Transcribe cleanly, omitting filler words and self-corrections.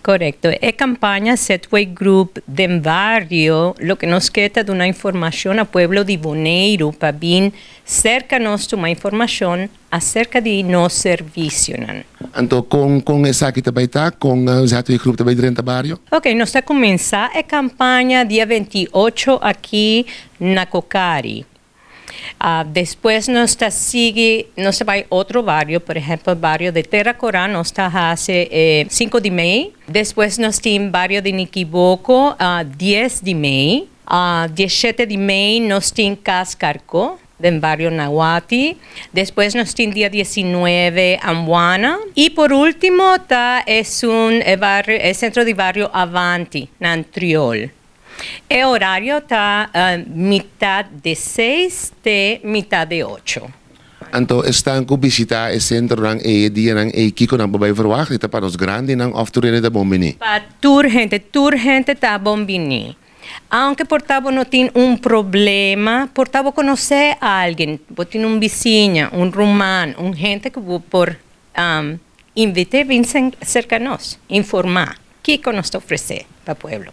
Korekto. E kampaña ZW Group den Bario, loke nos ke ta duna informashon na pueblo di Boneiru pa bin serka nos tuma informashon aserka di nos servisionan. Anto kon esaki ta bai ta? Kon ZW Group ta bai drenta bario? Ok, nos ta kuminsá e kampaña dia 28 aki na Cocari. Despues nos ta sigui, nos ta bai otro bario, por ehèmpel bario di Tera Kòrá nos ta hasi 5 di mei. Despues nos tin bario di Nikiboko 10 di mei. 17 di mei nos tin Cas Carco, den bario Nawati. Despues nos tin dia 19 Ambuana. I por último ta esun bario, e sentro di bario Avanti, na Antriol. E horario ta mitar di 6 te mitar di 8. Anto esnan ku bishitá e sentronan ei e dianan ei, kiko nan por bai verwacht? Ta pa nos grandinan òf tur hende ta bon biní? Pa tur hende ta bon biní. Aunke por ta bo no tin un problema, por ta bo konosé algu, bo tin un bisiña, un ruman, un hende ku bo por invitá bin serka nos, informá kiko nos ta ofresé pa pueblo.